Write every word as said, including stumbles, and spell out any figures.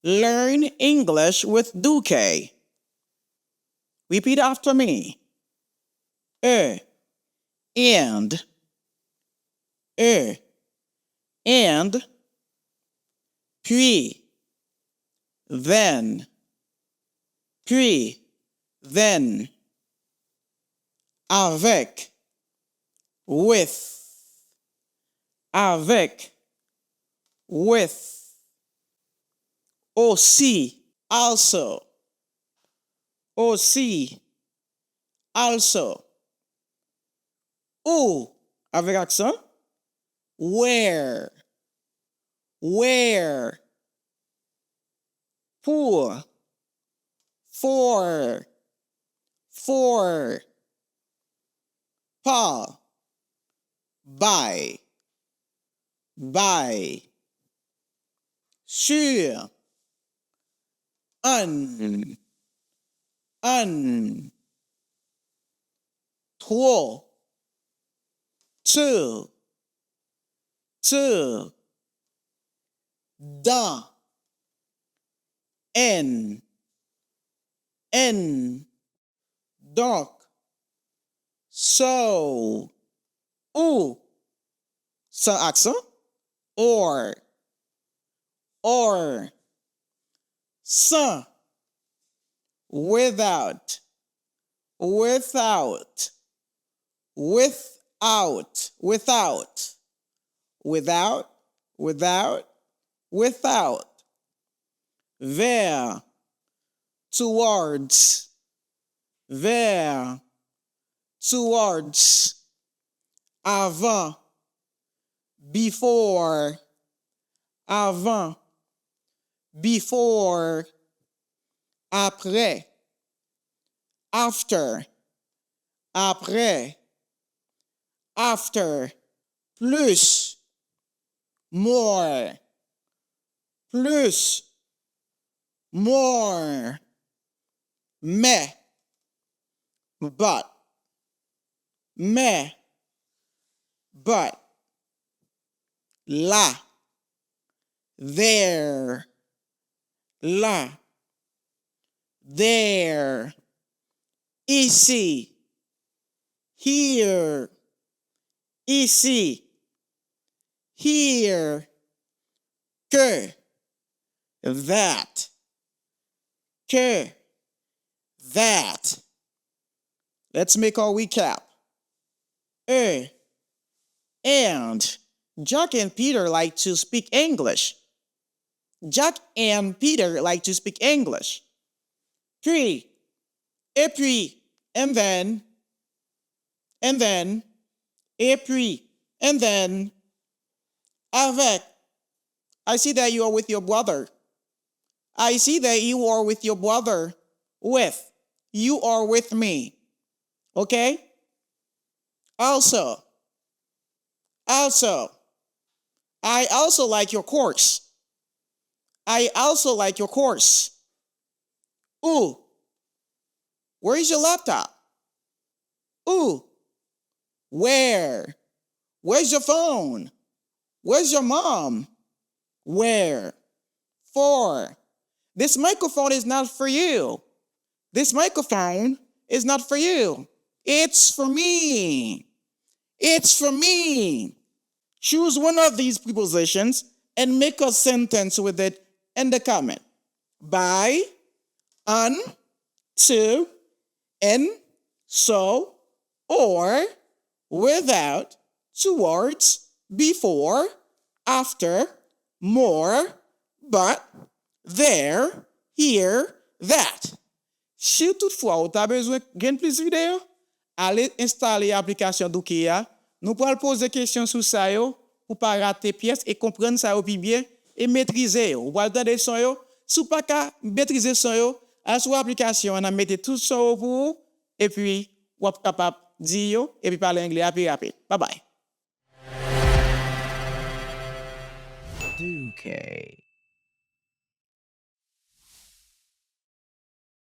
Learn English with Duque. Repeat after me. E, and. E, and. Puis, then. Puis, then. Avèk, with. Avèk, with. Osi, also. Osi, also. Ou, avèk aksan. Where, where. Pour, for, for. Pa, by, by. Sur, an, an. Twò, till, till. Dans, in, in. Donk, so, ou, san aksan, or, or. San, without, without. Without, without. Without, without, without. Vers, towards. Vers, towards. Avan, before. Avan, before. Apre, after. Apre, after. Plis, more. Plis, more. Mè, but. Mè, but. La, there. La, there. Isi, here. Isi, here. Que, that. Que, that. Let's make our recap. E, and. Jack and Peter like to speak English. Jack and Peter like to speak English. Puis, et puis, and then, and then, et puis, and then. Avec, I see that you are with your brother. I see that you are with your brother. With, you are with me. Okay? Also, also, I also like your course. I also like your course. Ou, where is your laptop? Ou, where? Where's your phone? Where's your mom? Where? For. This microphone is not for you. This microphone is not for you. It's for me. It's for me. Choose one of these prepositions and make a sentence with it in the comment. By, on, to, in, so, or, without, towards, before, after, more, but, there, here, that. Si toutfwa ou ta bezwen jwenn plis videyo, ale enstale aplikasyon Duke a. Nou pral poze kesyon sou sa yo pou pa rate pyès e konprann sa yo pi byen e metrize yo. Ou pral tande son yo. Si w pa ka metrize son yo, al sou aplikasyon an, n ap mete tout son yo pou ou, epi w ap kapab di yo epi pale anglè a pi rapid. Babay. Duke.